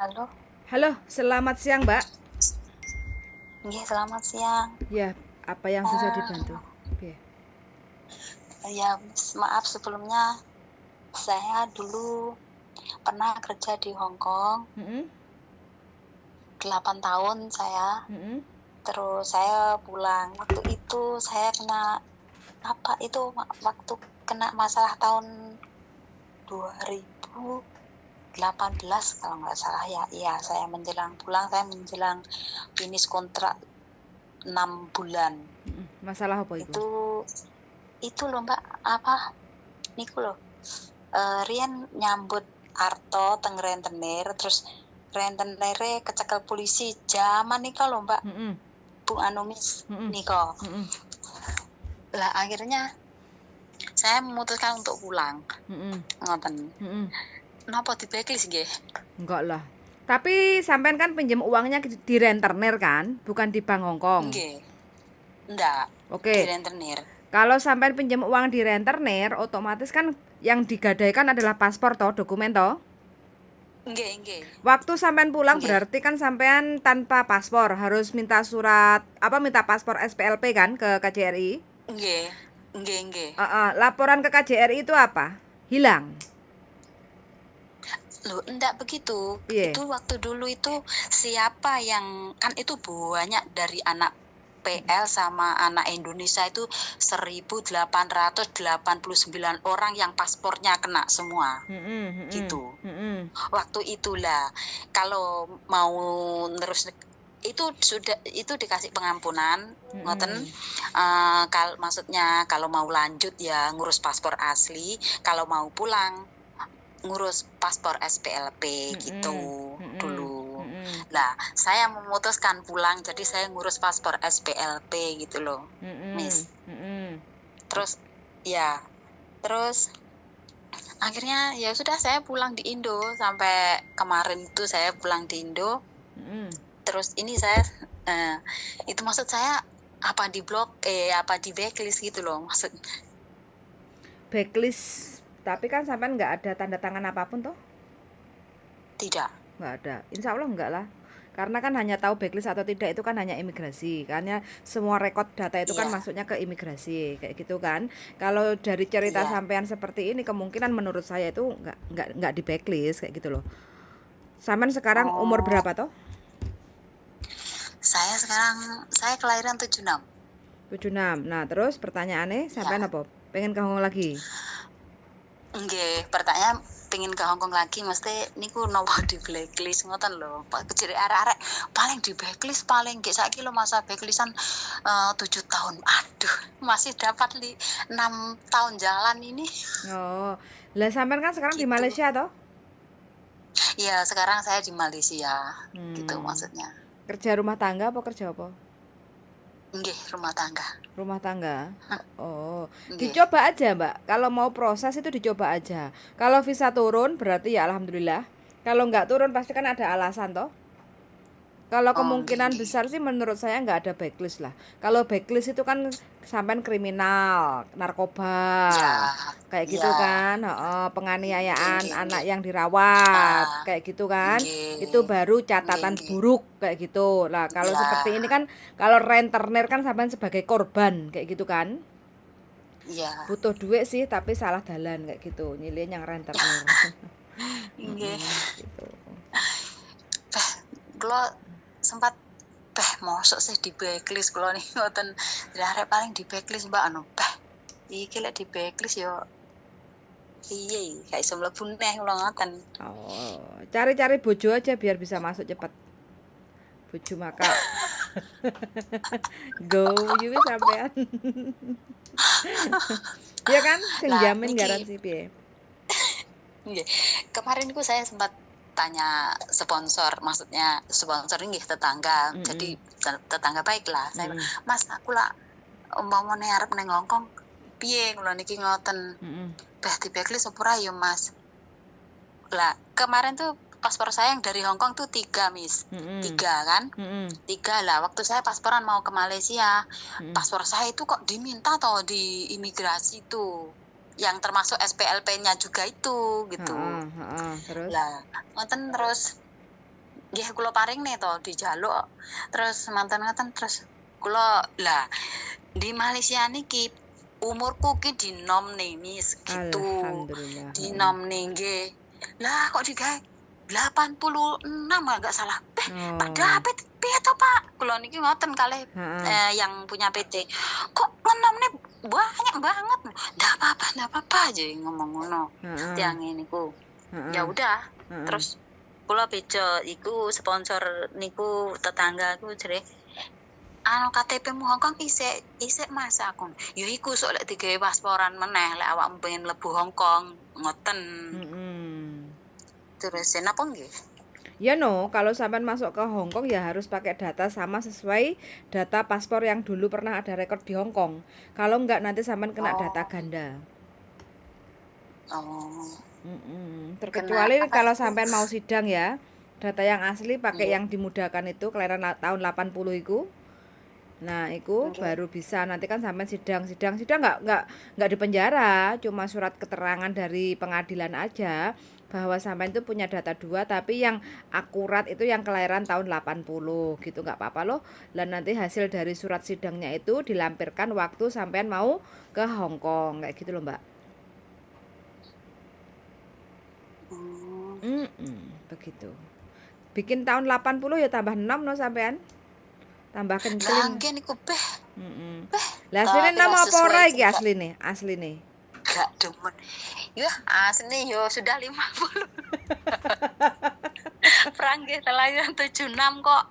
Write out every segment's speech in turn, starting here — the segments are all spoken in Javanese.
Halo. Halo, selamat siang, Mbak. Nggih, selamat siang. Ya, apa yang bisa dibantu? Piye? Ya, maaf sebelumnya, saya dulu pernah kerja di Hong Kong 8 tahun saya. Terus saya pulang. Waktu itu saya kena apa itu, waktu kena masalah tahun 2018 kalau nggak salah ya. Iya, saya menjelang pulang, saya menjelang finish kontrak 6 bulan. Masalah apa itu? Itu loh, Mbak, apa niku loh, riyen nyambut arto teng rentenir, terus rentenire kecekel polisi zaman nika loh, Mbak. Bu Anumis niko. Lah, akhirnya saya memutuskan untuk pulang. Ngoten. Napa di blacklist nggih? Enggak lah. Tapi sampean kan pinjam uangnya di rentenir kan, bukan di Bank Hong Kong. Nggih. Ndak. Oke. Di rentenir. Kalau sampean pinjam uang di rentenir, otomatis kan yang digadaikan adalah paspor toh, dokumen toh. Nggih, nggih. Waktu sampean pulang berarti kan sampean tanpa paspor, harus minta surat apa, minta paspor SPLP kan ke KJRI? Nggih. Nggih, nggih. Laporan ke KJRI itu apa? Hilang. Loh, enggak begitu. Piye? Itu waktu dulu itu siapa yang kan itu banyak dari anak PL sama anak Indonesia itu 1889 orang yang paspornya kena semua. Gitu. Waktu itulah kalau mau terus itu sudah itu dikasih pengampunan ngoten. Kal maksudnya kalau mau lanjut ya ngurus paspor asli, kalau mau pulang ngurus paspor SPLP gitu dulu. Lah, saya memutuskan pulang, jadi saya ngurus paspor SPLP gitu loh, Miss. Terus ya, terus akhirnya ya sudah, saya pulang di Indo sampai kemarin itu saya pulang di Indo. Terus ini saya itu maksud saya apa di blok apa di blacklist gitu loh maksud. Blacklist, tapi kan sampean nggak ada tanda tangan apapun toh? Tidak. Nggak ada. Insya Allah nggak lah. Karena kan hanya tahu blacklist atau tidak itu kan hanya imigrasi. Karena semua record data itu kan masuknya ke imigrasi kayak gitu kan. Kalau dari cerita sampean seperti ini, kemungkinan menurut saya itu nggak di blacklist kayak gitu loh. Sampean sekarang umur berapa toh? Saya sekarang, saya kelahiran 76. 76. Nah, terus pertanyaannya sampean apa? Pengen ke Hongkong lagi? Nggih, pertanyaan pengen ke Hongkong lagi mesti niku nopo di blacklist ngoten lho. Pak kejere arek-arek paling di blacklist, paling nggih saiki lho masa blacklistan 7 tahun. Aduh, masih dapat 6 tahun jalan ini. Oh, lah sampean kan sekarang di Gitu. Malaysia toh? Ya, sekarang saya di Malaysia gitu maksudnya. Kerja rumah tangga apa kerja apa? Nggih, rumah tangga. Rumah tangga. Oh, Nggih. dicoba aja, Mbak. Kalau mau proses itu dicoba aja. Kalau visa turun berarti ya alhamdulillah. Kalau nggak turun pasti kan ada alasan toh. Kalau kemungkinan besar sih menurut saya nggak ada blacklist lah. Kalau blacklist itu kan sampean kriminal, narkoba, kayak gitu kan, heeh, penganiayaan anak yang dirawat, kayak gitu kan. Itu baru catatan buruk kayak gitu. Lah, kalau seperti ini kan kalau rentenir kan sampean sebagai korban kayak gitu kan. Butuh duit sih tapi salah dalan kayak gitu. Nyilih yang rentenir. Gitu. Beh, kula sempat beh mosok sih di blacklist kula nih ngoten. Arek paling di blacklist, Mbak, anu beh. Iki lek di blacklist yo piye, gak iso mlebu neh kula ngoten. Oh, cari-cari bojo aja biar bisa masuk cepat. Bojo maka. Go, you wis sampean. Ya kan, sing Lah, jamin niki garansi piye? Nggih. Kemarin niku saya sempat tanya sponsor, maksudnya sponsor nggih tetangga. Jadi tetangga baik lah. Saya, "Mas, aku lah umpamane arep ning Hongkong piye kula niki ngoten. Beh di blacklist apa ora ya, Mas?" Lah, kemarin tuh paspor saya yang dari Hongkong tuh 3, Miss. 3 kan? 3 lah. Waktu saya pasporan mau ke Malaysia, paspor saya itu kok diminta toh di imigrasi tuh. Yang termasuk SPLP-nya juga itu gitu. Heeh, heeh, terus? Lah, ngoten terus Nggih kula paringne to dijaluk terus mantan ngoten terus kula lah di Malaysia niki umurku ki dinomne, Miss, gitu. Alhamdulillah. Dinomne nggih. Lah kok digawe 86 enggak salah. Beh, Pak David piye to, Pak? Kula niki ngoten kalih yang punya PT. Kok ngenomne banyak banget. Ndak apa-apa, ndak apa-apa aja ngomong ngono. Tiang niku. Ya udah, terus kula bejo iku sponsor niku tetangga aku jere anu KTP mu Hongkong isik isik Mas aku. Ya iku sok lek digawe pasporan meneh lek awakmu pengen mlebu Hongkong ngoten. Terus napa nggih? Ya no, kalau sampean masuk ke Hong Kong ya harus pakai data sama sesuai data paspor yang dulu pernah ada rekor di Hong Kong. Kalau enggak nanti sampean kena data ganda. Oh. Kena Terkecuali apa kalau itu? sampean mau sidang ya, data yang asli pakai yang dimudahkan itu kelahiran tahun 80 iku. Nah, iku baru bisa nanti kan sampean sidang sidang sidang nggak di penjara, cuma surat keterangan dari pengadilan aja bahwa sampean itu punya data dua tapi yang akurat itu yang kelahiran tahun 80 gitu nggak apa-apa loh. Dan nanti hasil dari surat sidangnya itu dilampirkan waktu sampean mau ke Hong Kong kayak gitu loh, Mbak. Begitu. Bikin tahun 80 ya tambah 6 no sampean. Tambah Lah kencling. nggih niku beh beh Lah asline tapi 6 lah apa sesuai ora iki juga asline? Asline. gak demen. Ya asli yo sudah 50. Prangge kelahiran 76 kok.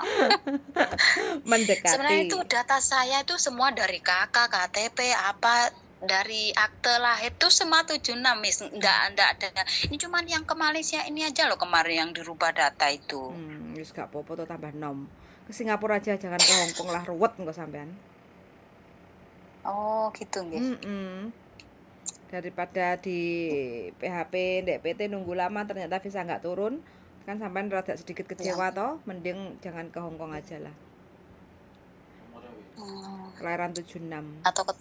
Sebenarnya itu Mendekati. data saya itu semua dari KK, KTP, apa dari akte lahir itu semua 76, Miss. Enggak ada. Ini cuman yang ke Malaysia ini aja loh kemarin yang dirubah data itu. Wis gak apa-apa tuh tambah 6. Ke Singapura aja jangan ke Hong Kong lah ruwet engko sampean. Oh, gitu nggih. Daripada di PHP ndek PT nunggu lama ternyata visa nggak turun, kan sampean rada sedikit kecewa toh, mending jangan ke Hong Kong aja lah. Kelahiran 76. Atau ke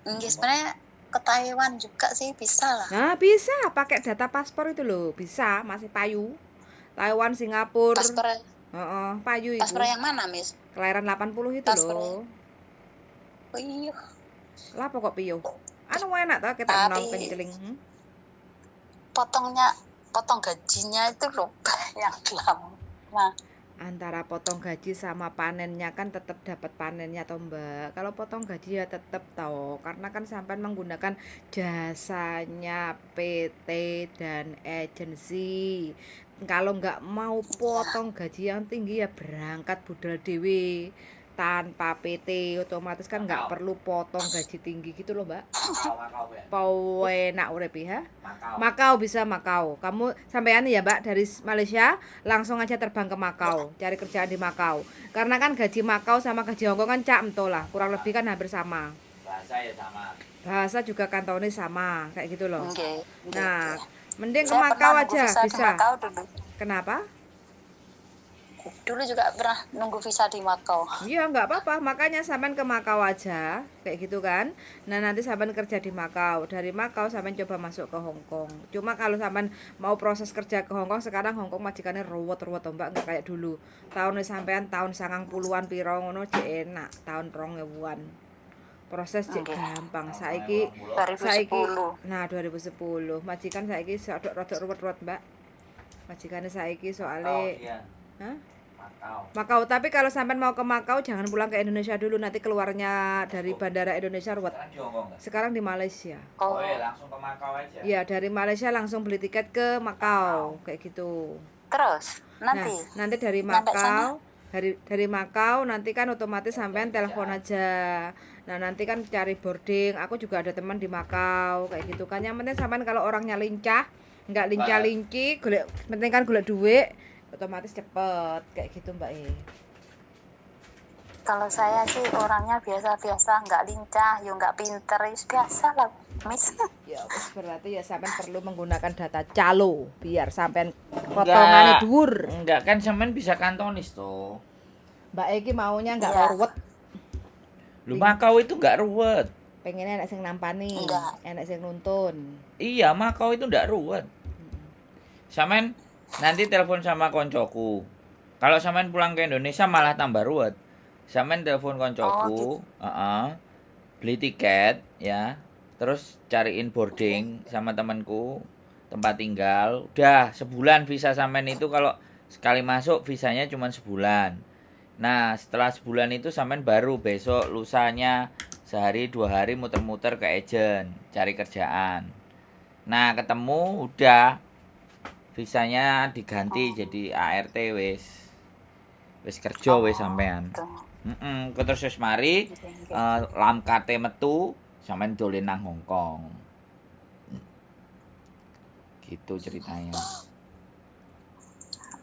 nggih sebenarnya ke Taiwan juga sih bisa lah. Nah, bisa pakai data paspor itu loh, bisa masih payu. Taiwan, Singapura. Paspor Heeh, payu paspor iku. yang mana, Miss? Kelahiran 80 itu Paspor. loh. Oh, iya. Lah pokok piyo? Anu enak toh kita Tapi enom kenceling. Potongnya potong gajinya itu loh yang lama. Antara potong gaji sama panennya kan tetap dapat panennya toh Mbak. Kalau potong gaji ya tetap toh, karena kan sampean menggunakan jasanya PT dan agensi. Kalau nggak mau potong gaji yang tinggi ya berangkat budal dewe tanpa PT, otomatis kan nggak perlu potong gaji tinggi gitu loh Mbak. Penak urip ya. Makau bisa Makau. Kamu sampean ya Mbak dari Malaysia langsung aja terbang ke Makau, cari kerjaan di Makau. Karena kan gaji Makau sama gaji Hongkong kan cak entoh lah, kurang lebih kan hampir sama. Bahasa ya sama. Bahasa juga kantonis sama, kayak gitu loh. Nggih, nggih, Nah, nggih. mending ke Saya pernah Makau nunggu aja visa di bisa. Makau dulu. Kenapa? Dulu juga pernah nunggu visa di Makau. Iya, nggak apa-apa. Makanya sampean ke Makau aja, kayak gitu kan. Nah, nanti sampean kerja di Makau. Dari Makau sampean coba masuk ke Hong Kong. Cuma kalau sampean mau proses kerja ke Hong Kong, sekarang Hong Kong majikannya ruwet-ruwet toh, Mbak, nggak kayak dulu. Tahun sampean tahun 90-an piro ngono jek enak, tahun 2000-an. Proses jek gampang. Saiki saiki 2010. nah 2010 majikan saiki rodok ruwet-ruwet, Mbak. Majikannya saiki soalnya Hah? Makau. Makau, tapi kalau sampean mau ke Makau jangan pulang ke Indonesia dulu, nanti keluarnya dari bandara Indonesia ruwet. Sekarang di Hongkong nggak? Sekarang di Malaysia. Oh, Oh, iya, langsung ke Makau aja. Iya, dari Malaysia langsung beli tiket ke Makau, kayak gitu. terus Nah, nanti nanti dari nyampe sana? Makau, dari Makau nanti kan otomatis sampean telepon aja. Nah, nanti kan cari boarding. Aku juga ada teman di Makau, kayak gitu kan. Yang penting sampean kalau orangnya lincah, nggak lincah-linci, golek penting kan golek duit, otomatis cepet kayak gitu, Mbak E. Kalau saya sih orangnya biasa-biasa, nggak lincah, yo nggak pinter, ya biasa lah, Miss. Ya wis berarti ya sampean perlu menggunakan data calo biar sampean potongannya dhuwur. Enggak kan sampean bisa kantonis toh. Mbak Eki maunya nggak Iya. mau ruwet, Lu Makau itu enggak ruwet. pengennya enek sing nampani, Enggak. enek sing nuntun. Iya, Makau itu enggak ruwet. Sampean Nanti telepon sama koncoku. Kalau sampean pulang ke Indonesia malah tambah ruwet. Sampean telepon Oh, koncoku, gitu. heeh. Beli tiket ya. Terus cariin boarding sama temanku, tempat tinggal. Udah sebulan visa sampean itu, kalau sekali masuk visanya cuma sebulan. Nah, setelah sebulan itu sampean baru besok lusanya sehari 2 hari muter-muter ke agent cari kerjaan. Nah, ketemu udah, visanya diganti jadi ART wis. Wis kerja wis sampean. Gitu. Heeh, terus wis mari Nggih, nggih. Lam card-e metu, sampean dolen nang Hong Kong. Gitu ceritanya.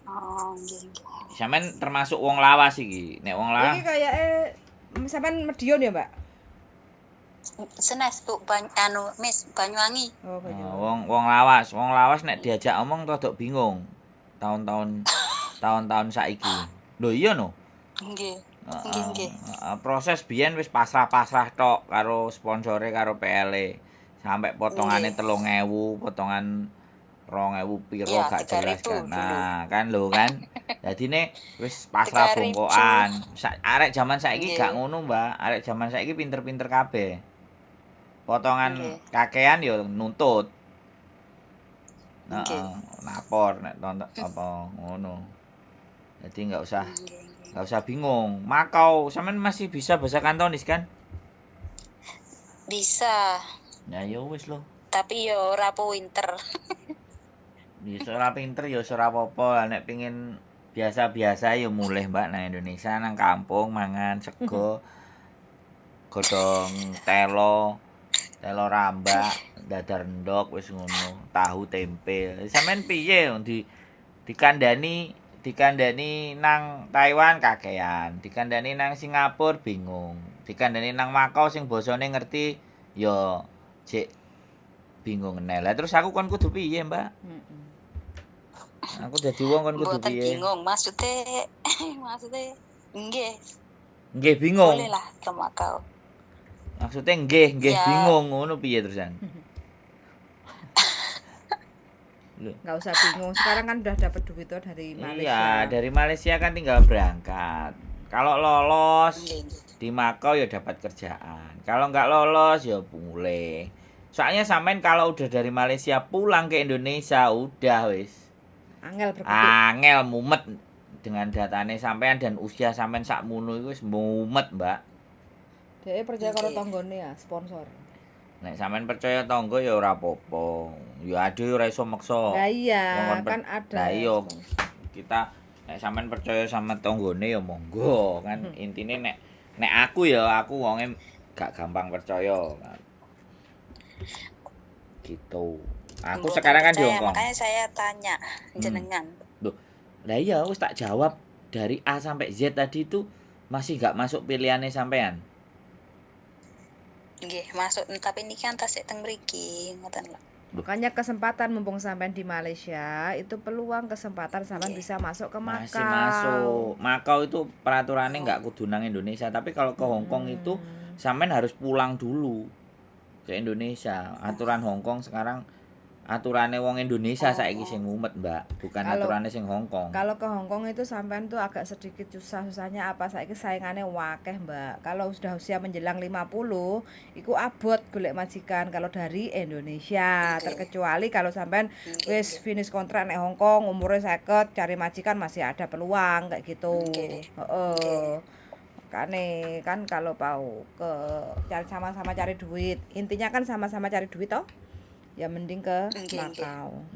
Oh, nggih, nggih. Sampean termasuk wong lawas iki. Nek wong lawas Iki kayake sampean Medion ya, Mbak? Senes, Bu, anu Miss Banyuwangi. Oh, Banyuwangi. Wong wong lawas, wong lawas nek diajak omong rodok bingung. Tahun-tahun tahun-tahun saiki. Lho iya no. Nggih. Heeh, Nggih, nggih. heeh, proses biyen wis pasrah-pasrah tok karo sponsore, karo PL-e. Sampai potongane 3000, potongan 2000 piro Iya, gak jelas 3.000 kan. dulu. Nah, kan lho kan. Dadine wis pasrah 3.000. bongkokan. Arek jaman saiki gak ngono, Mbak. Arek jaman saiki pinter-pinter kabeh. Potongan kakean yo nuntut. Heeh, lapor nek tonton apa ngono. Jadi nggak usah Nggih, nggih. nggak usah bingung. Makau, sampean masih bisa bahasa Kantonis kan? Bisa, Ya ya wis lho. tapi yo ora pinter. Ya ora pinter ya ora apa-apa. Nek pingin biasa-biasa ya mulih, Mbak, nang Indonesia, nang kampung mangan sego godhong telo, telo rambak, dadar endok wis ngono, tahu tempe. Sampean piye dikandani dikandani nang Taiwan kakean, dikandani nang Singapura bingung, dikandani nang Makau sing bosone ngerti ya jek bingung neh. Lah terus aku kon kudu piye, Mbak? Aku dadi wong kon kudu Mboten piye? bingung, maksudnya maksudnya nggih, Nggih bingung. boleh lah ke Makau. Maksudnya nggih, nggih Ya. bingung ngono piye terusan? Loh. Nggak usah bingung. Sekarang kan udah dapat duit tuh dari Malaysia. Iya, dari Malaysia kan tinggal berangkat. Kalau lolos Nggih, nggih. di Makau ya dapat kerjaan. Kalau nggak lolos ya boleh. Soalnya sampean kalau udah dari Malaysia pulang ke Indonesia udah wis. Angel berkutik. Angel mumet dengan datane sampean dan usia sampean sakmono iku wis mumet, Mbak. Dia percaya karo Nggih. tanggane ya, sponsor. Nek sampean percaya tangga ya ora apa-apa. Ya ade ora iso meksa. Lah iya, Wong kon kan ada. Lah iya, sponsor. kita nek sampean percaya sama tanggane ya monggo kan, intine nek nek aku ya aku wonge gak gampang percaya gitu. Aku Mboten sekarang kan di percaya, Hongkong. makanya saya tanya jenengan. Loh, lah iya wis tak jawab dari A sampai Z tadi itu masih gak masuk pilihannya sampean. Nggih, masuk, tapi niki kan tasik teng mriki, ngoten lho. Makanya kesempatan mumpung sampean di Malaysia itu peluang kesempatan sampean bisa masuk ke Makau. Masih masuk. Makau itu peraturannya nggak kudu nang Indonesia, tapi kalau ke Hong Kong itu sampean harus pulang dulu ke Indonesia. Aturan Hong Kong sekarang aturannya wong Indonesia saiki sing mumet, Mbak, bukan aturannya sing Hong Kong. Kalau ke Hong Kong itu sampean tuh agak sedikit susah. Susahnya apa? Saiki saingannya wakeh, Mbak. Kalau sudah usia menjelang 50, iku abot golek majikan kalau dari Indonesia. Terkecuali kalau sampean wis finish kontrak nek Hong Kong, umurnya 50, cari majikan masih ada peluang kayak gitu. Heeh. Makane kan kalau mau ke cari sama-sama cari duit, intinya kan sama-sama cari duit toh. Ya mending ke Makau.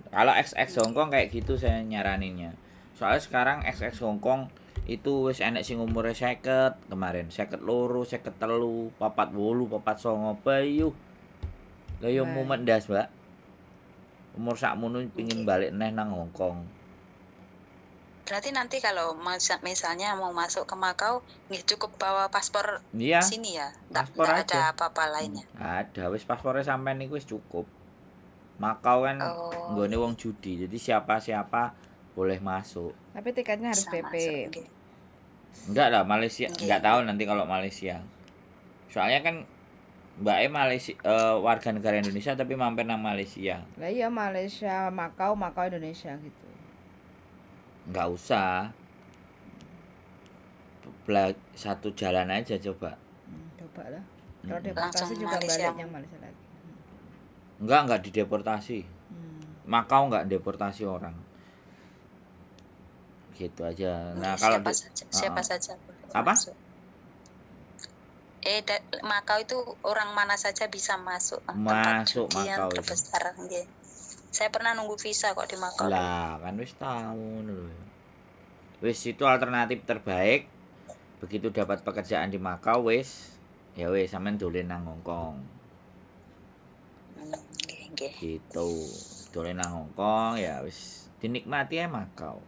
Kalau XX Hong Kong kayak gitu saya nyaraninnya. Soalnya sekarang XX Hong Kong itu wis enek sing umure 50 kemarin, 52, 53, 48, 49 bayu. Lah yo mumet ndas, Mbak. Umur sakmono pingin balik neh nang Hong Kong. Berarti nanti kalau misalnya mau masuk ke Makau, nggih cukup bawa paspor Iya. sini ya? Nggak, Paspor nggak aja. ada apa-apa lainnya? Ada, wis paspornya sampean niku wis cukup. Makau kan nggone wong judi, jadi siapa-siapa boleh masuk. Tapi tiketnya harus Bisa PP. masuk, nggih. Enggak lah, Malaysia enggak tahu nanti kalau Malaysia. Soalnya kan Mbak E Malaysia, warga negara Indonesia tapi mampir nang Malaysia. Lah iya Malaysia, Makau, Makau Indonesia gitu. Nggak usah. Satu jalan aja coba. Coba lah. Kalau deportasi Langsung juga Malaysia. baliknya Malaysia lagi. Enggak dideportasi. Makau enggak deportasi orang. Gitu aja. Nah, kalau siapa saja, siapa saja boleh Apa? masuk. Makau itu orang mana saja bisa masuk. Tempat Masuk judian Makau itu. terbesar, nggih. Saya pernah nunggu visa kok di Makau. Lah, kan wis tahu ngono lho. Wis itu alternatif terbaik. Begitu dapat pekerjaan di Makau wis, ya wis sampean dolen nang Hong Kong. Nggih, nggih. Gitu. Dolen nang Hong Kong ya wis dinikmati ya Makau.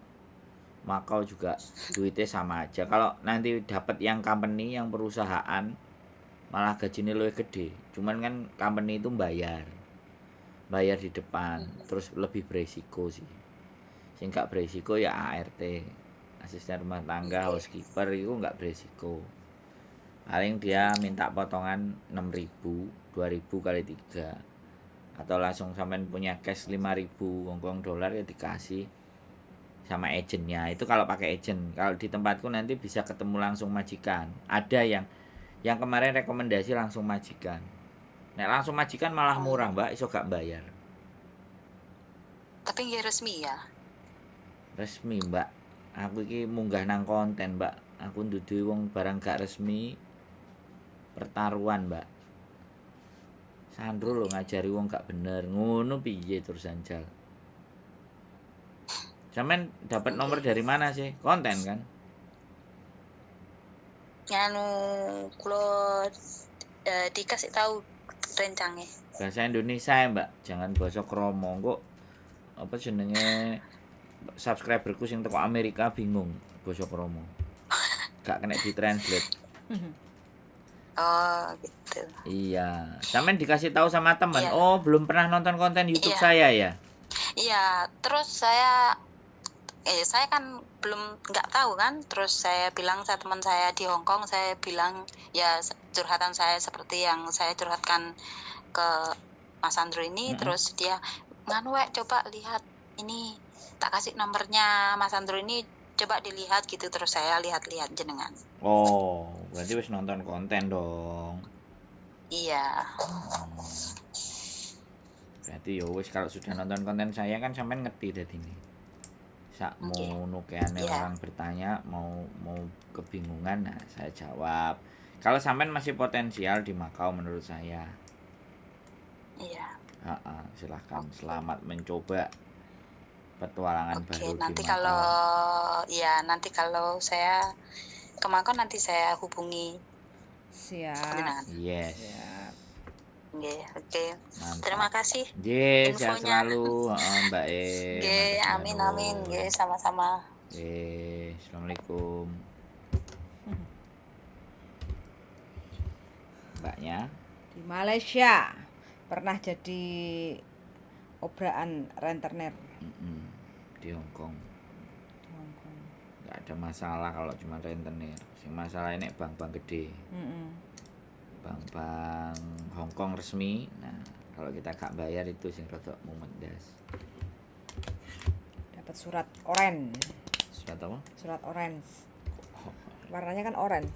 Makau juga duitnya sama aja. Kalau nanti dapat yang company, yang perusahaan malah gajinya lebih gede. Cuman kan company itu bayar. Bayar di depan, terus lebih beresiko sih. Sing gak beresiko ya ART, asisten rumah tangga, housekeeper itu nggak beresiko. Paling dia minta potongan 6.000, 2.000 kali 3. Atau langsung sampean punya cash 5.000 Hongkong dolar ya dikasih sama agentnya. Itu kalau pakai agent. Kalau di tempatku nanti bisa ketemu langsung majikan. Ada yang kemarin rekomendasi langsung majikan. Nek langsung majikan malah murah, Mbak, iso gak bayar. Tapi nggih resmi ya. Resmi, Mbak. Aku iki munggah nang konten, Mbak. Aku nduduhi wong barang gak resmi pertaruhan, Mbak. Sandro lho ngajari wong gak bener. Ngono piye terusan jal. Sampean dapat nomor dari mana sih? Konten kan? Nganu kula dikasih tahu rencange. Bahasa Indonesia ya, Mbak. Jangan basa kromo kok. Apa jenenge subscriberku sing teko Amerika bingung basa kromo. Gak kena ditranslate. Oh, gitu. Iya. Sampean dikasih tahu sama teman, Iya. "Oh, belum pernah nonton konten YouTube Iya. saya ya?" Iya, terus saya saya kan belum nggak tahu kan, terus saya bilang sama teman saya di Hong Kong, saya bilang ya curhatan saya seperti yang saya curhatkan ke Mas Andro ini, terus dia nganu wek coba lihat ini, tak kasih nomornya Mas Andro ini, coba dilihat gitu, terus saya lihat-lihat jenengan. Oh, berarti wis nonton konten dong. Iya. Berarti ya wis kalau sudah nonton konten saya kan sampean ngerti dadi ini. Sakmono keane orang bertanya mau kebingungan, nah saya jawab. Kalau sampean masih potensial di Makau menurut saya. Iya. Silahkan, selamat mencoba petualangan baru nanti di Makau. Kalau ya nanti kalau saya ke Makau nanti saya hubungi. Siap. Yes. Siap. Oke. Terima kasih. Nggih, sehat selalu, Mbak E. Nggih, amin amin, nggih, sama-sama. Nggih, assalamualaikum. Mbaknya di Malaysia pernah jadi obraan rentenir. Di Hong Kong. Nggak ada masalah kalau cuma rentenir. Sing masalah ini bank-bank gede. Bank-bank Hong Kong resmi. Nah, kalau kita gak bayar itu sing rada mumet das. Dapat surat oren. Surat apa? Surat orange. Warnanya kan orange.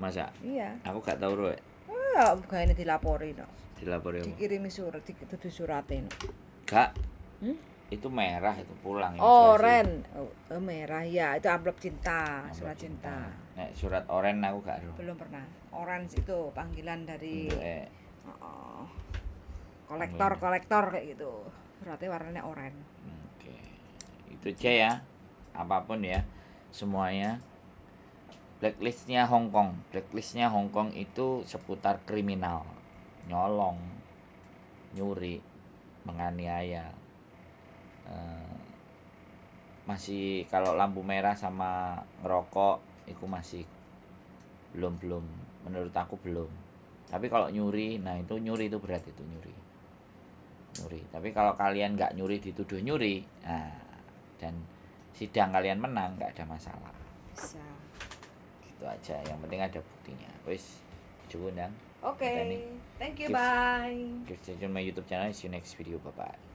Masa? Iya. Aku gak tahu, Roy. Oh, bukan ini dilapori no. Dilapori apa? Dikirimi surat, dituduh suratnya no. Gak. Itu merah itu pulang. Oren. Oh, merah ya, itu amplop cinta, amplop surat cinta. Nek surat oren aku gak ero. Belum pernah. Orange itu panggilan dari kolektor-kolektor kayak gitu. Suratnya warnanya oren. Oke. Itu aja ya. Apapun ya. Semuanya. Blacklistnya Hong Kong. Blacklistnya Hong Kong itu seputar kriminal, nyolong, nyuri, menganiaya. Masih kalau lampu merah sama ngerokok itu masih belum menurut aku belum. Tapi kalau nyuri, nah itu nyuri itu berat, itu nyuri. Tapi kalau kalian nggak nyuri dituduh nyuri, nah, dan sidang kalian menang nggak ada masalah. Bisa. Itu aja, yang penting ada buktinya. Wis, cukup ndang. Oke. Ini. Thank you, Keep- bye. Keep stay tune my YouTube channel. See you next video. Bye bye.